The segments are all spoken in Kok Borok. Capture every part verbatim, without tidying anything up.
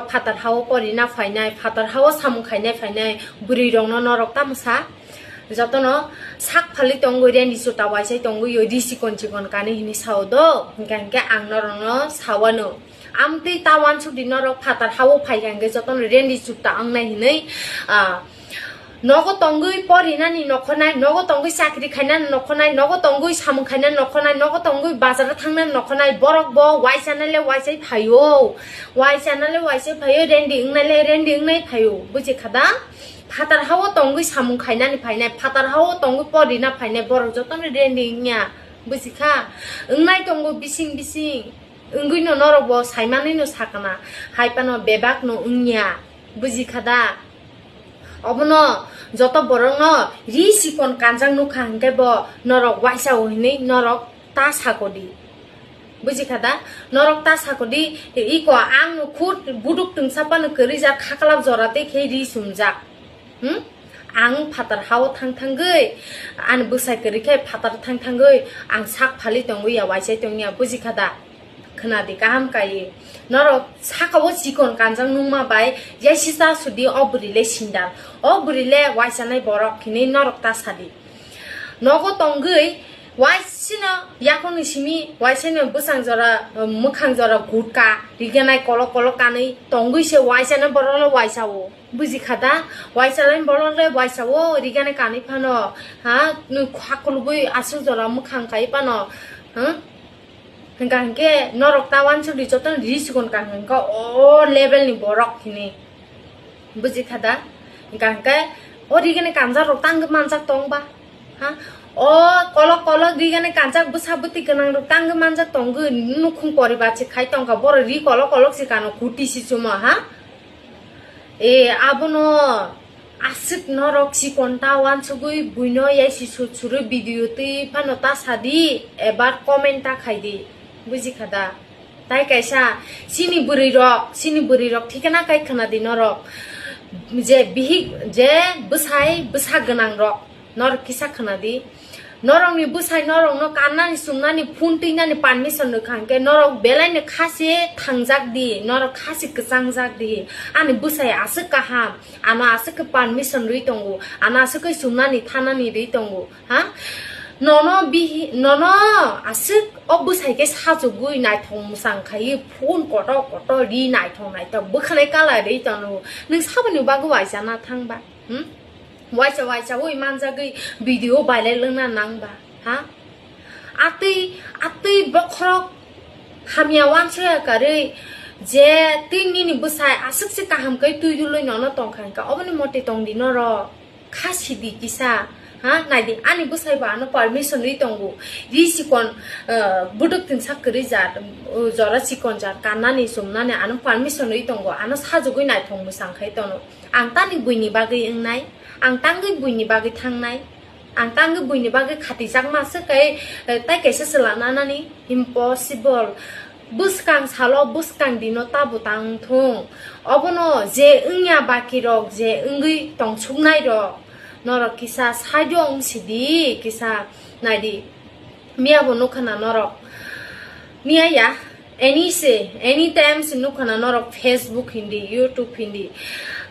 Phatar hao porina phainai, phatar hao samung khainai phainai bwrwi rokno norok tamo sa? Jotono sak phali tongwi, rendi chuta waisai tongwi, ri chikon chikon kanwi hinwi sao do, hinkha hinkhe ang norokno sawano. Amtwi ta wansuk di norok, phatar hao phaikha hinkhe jotono rendi chuta wngnai hinwi, ah, nogo tongwi porinani nokhonai, nogo tongwi chakri khainani nokhonai, nogo tongwi samung khainani nokhonai, nogo tongwi bazaro thangnani nokhonai, borok bo waisana le waisai phaio, waisana le waisai phaio, rendi wngnai le rendi wngnai phaio, buji kha da? Phatar hao tongwi samung khainani phainai, phatar hao tongwi porina phainai borok jotono rendi wngya, buji kha? Wngnai tongo bising bising, wngwino norok bo saimanwino sakana, hai phano bebakno wngya, buji kha da? Obono joto borokno ri chikon kanjak nukha hinkhe bo norok waisao hinwi norok ta sakodi. Buji kha da? Norok ta sakodi, iko ang khud buduk twngsa phano kwrwijak, khaklap jora tei khe ri chumjak. Hmm? Ang phatar hao thang thangwi, ani bwsai kwrwi khe phatar thang thangwi ang sak phali tongwi ya, waisai tongya, buji kha da? Khna di kaham kaiwi. Norok saka o chikon kanjak nungma bai yaisisa sudi o bwrwi le sindal. O bwrwi le waisanai borok hinwi norok ta sadi. Nogo tongwi waisino yakungni simi waisino bwsang jora, mwkhang jora gutka riganai kolok kolok kanwi tongwi se waisano borok le waisao. Buji kha da? Waisanai borok le waisao riganai kanwi phano. Ha? Nung kha kulugwi aswk jora mwkhang kai phano. Ha? Hingka hinkhe norok ta wansuk di jotono ri chikon kang hinkhe o level ni borok hini. Buji kha da? Hingka hinkhe o rigini kanjak rok tangwi manjak tong ba? Ha? O kolok kolok rigini kanjak bwsa bwtwi gwnang rok tangwi manjak tongwi nukhung poribar se khai tongkha, borok ri kolok kolok se kano kuti si chumo ha? E abono aswk norok chikon ta wansugwi buino yaisi sut surwi video twi phano ta sadi, ebar comment ta khaidi, buji kha da? Tai kaisa chini bwrwi rok, chini bwrwi rok thikana kai khna di norok, je bihik, je bwsai bwsa gwnang rok, norok kisa khna di. Norokni bwsai norokno kannani chumnani phone twinani permission rwkha hinkhe norok belaino khasi thangjak di, norok khasi kwchangjak di. Ani bwsai aswk kaham, ano aswk khe permission rwi tongo, ano aswk khe chumnani thanani rwi tongo, ha? Nono bihi-, nono aswk o bwsai khe sajagwi naithok mwchang khaiwi phone kotor kotor ri naithok naithok bwkhanai kala rwi tongo. Nwng saboni bagwi waisana thangba? Hmm? Waisa waisa ui manjagwi video viral wngna nangba, ha? Atwi, atwi bokhorok hamya wansaya karwi je twi nini bwsai aswk se kaham khe twi dulwi nono tongkha hinkha, oboni mote tongdi norok. Kha sidi kisa, ha? Naidi, ani bwsai bo ano permission ri tongo. Ri chikon, eh, buduk tinsa kwrwi jat, eh, jora chikon jat, kannani chumnani ano permission ri tongo. Ano sajagwi naithok mwchang khai tono. Ang tani buini bagwi wngnai, ang tangwi buini bagwi thangnai, ang tangwi buini bagwi khatijakma swk kai, eh, tai kaisa chwla nanani impossible. Bwskang salo, bwskang dino tabo tang thung. Obono je wngya bakirok, je wngwi tongsuknairok, norok kisa side o wng sidi, kisa naidi. Miyabo nukha na norok. Miya ya, any se, any time se nukha na norok Facebook hindi, YouTube hindi.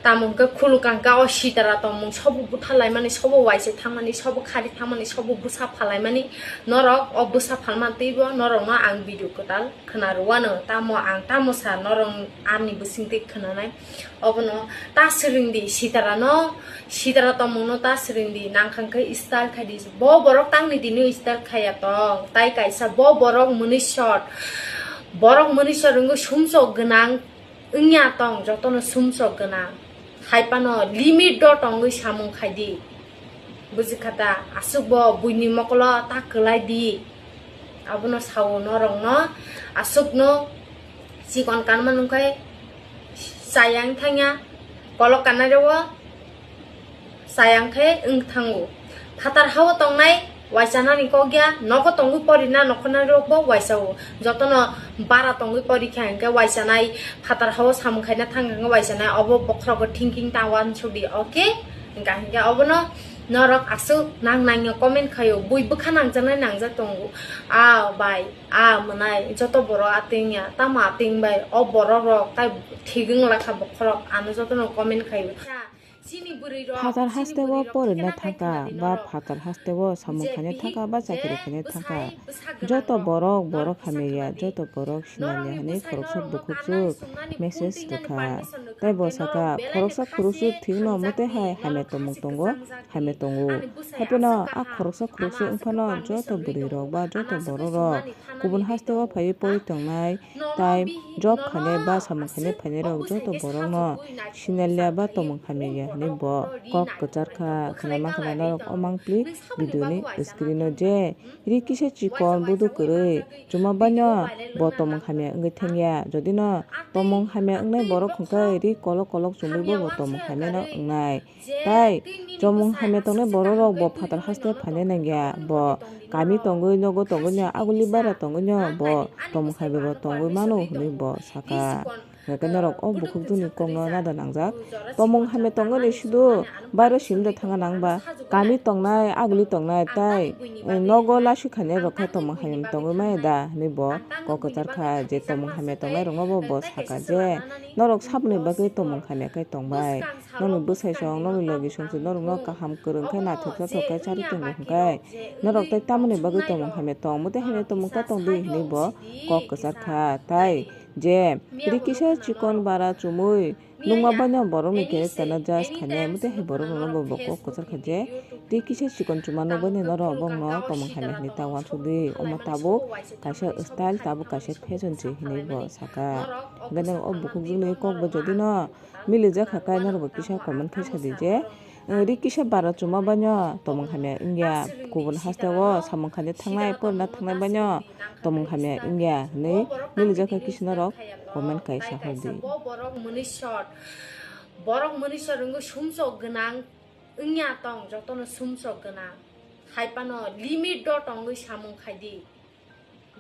Tamo hwnkhe khulukang khe o sitara tongmung sobo butha laimani, sobo waisa thangmani, sobo khari thangmani, sobo bwsa phalaimani. Norok o bwsa phalmani twibo norokno ang video kwtal khna rwano. Tamo ang tamo sa norok ani bwsingtwi khwnanai. Obono ta swrwngdi, sitara no, sitara tongmungno ta swrwngdi, nangkhang khe style khaidi. Bo borok tangni dino style khaya tong, tai kaisa bo borok mwnwi short, borok mwnwi short wngwi sumsok gwnang wngya tong, jotono sumsok gwnang. Hai phano limit do tongwi samung khaidi. Buji kha da, aswk bo buini mokolo ta kwlai di. Abono sao norokno, aswkno chikon kanma nungkhai chayang thangya, kolok kanai rwo chayang khe wng thango. Phatar hao tongnai waisa nani kok ya, nogo tongwi porina nokhornai rok bo waisa o. Jotono bara tongwi pori kha hinkhe waisa nai, phatar hao samung khaina thang hinkhe waisa nai, obo bokhorogo thinking ta wansuk di, okay? Hinkha hinkhe obono Norok aswk nang nangya comment khaio, bui bwkha nangjaknai nangjak tongo. A bai, a mwnai, joto borok ating ya, tamo ating bai, o borok rok tai thik wng lakha bokhorok, ano jotono comment khaio. Chini bwrwi rok, Phatar chini hasteo bwrwi rok porina thangka, ba phatar hasteo samung khaina thangka, ba chakri khaina thangka. Joto borok, borok hamya ya, joto borok sinani hani khoroksa bukhukchuk message rwkha. Tai bo saka, khoroksa khoroksa thikno mote hai hamya tongmung tongo, hamya tongo. Hapheno a khoroksa khoroksa wngphano joto bwrwi rok ba joto borok rok kubun hasteo phaiwi pori tongnai, tai job khainai ba samung khainai phainai rok joto borokno sinaliya ba tongmung hamya ya hinwi bo kok kwchar kha. Khwnama khwna norok o mangpli video ni screen o je ri kisa chikon budu kwrwi chuma baino bo tongmung hamya wngwi thangya. Jodi no tongmung hamya wngnai borok hwnkhe ri kolok kolok chumui bo bo tongmung hamya no wngnai. Tai chomung hamya tongnai borok rok bo phatar haste phainai nangya. Bo kami tongwi, nogo tongwi no, aguli bara tongwi no bo tongmung hamya bo tongwi mano hinwi bo saka. Hwnkhe norok o bukhukjwkni kokno nada nangjak. Tongmung hamya tongwi ni sudu bairo simi da thangna nang ba kami tongnai, aguli tongnai tai, eh, nogo lasu khainai rok khe tongmung hamya tongwi maya da hinwi bo kok kwchar kha. Je tongmung hamya tongnai rokno bo bo saka je norok saboni bagwi tongmung hamya khe tongbai. Nokni bwsai song, nokni logi song se norokno kaham kwrwng khe naithok sathok khe charwi tongo hwnkhe norok tei tamoni bagwi tongmung hamya tong, omo tei hamya tongmung ta tong di hinwi bo kok kwchar kha. Tai je ri kisa chikon bara chumui nungma baino borokni character no judge khainai, omo tei hai borok rokno bo bo kok kwchar kha je ri kisa chikon chuma nukbaino norok bokno tongmung hamya hinwi ta uansuk di. Omo tabuk kaisa style, tabuk kaisa fashion se hinwi bo saka. Hwnkhe o bukhukjwkni kok bo jodi no milijak kha khe norok bo kisa comment khe sadi je, eh, ri kisa bara chuma baino tongmung hamya wngya, kubun hasteo samung khaina thangnai, porina thangnai baino tongmung hamya wngya hinwi milijak kha kisa norok comment kaisa hordi. Bo borok mwnwi sor, borok mwnwi sor wngwi sumsok gwnang wngya tong, jotono sumsok gwnang. Hai phano limit o tongwi samung khai di.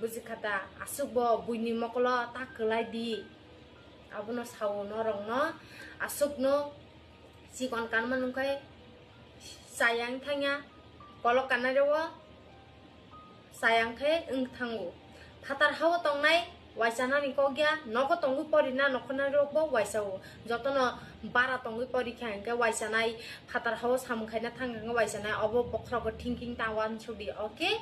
Buji kha da, aswk bo buini mokolo ta kwlai di. Abono sao norokno, aswkno chikon kanma nungkhai chayang thangya, kolok kanai rwo chayang khe wng thango. Phatar hao tongnai waisa nani kok ya, nogo tongwi porina nokho nai rok bo waisa o. Jotono bara tongwi pori kha hwnkhe waisa nai, phatar hao samung khaina thang hwnkhe waisa nai, obo bokhorogo thinking ta uansuk di, okay?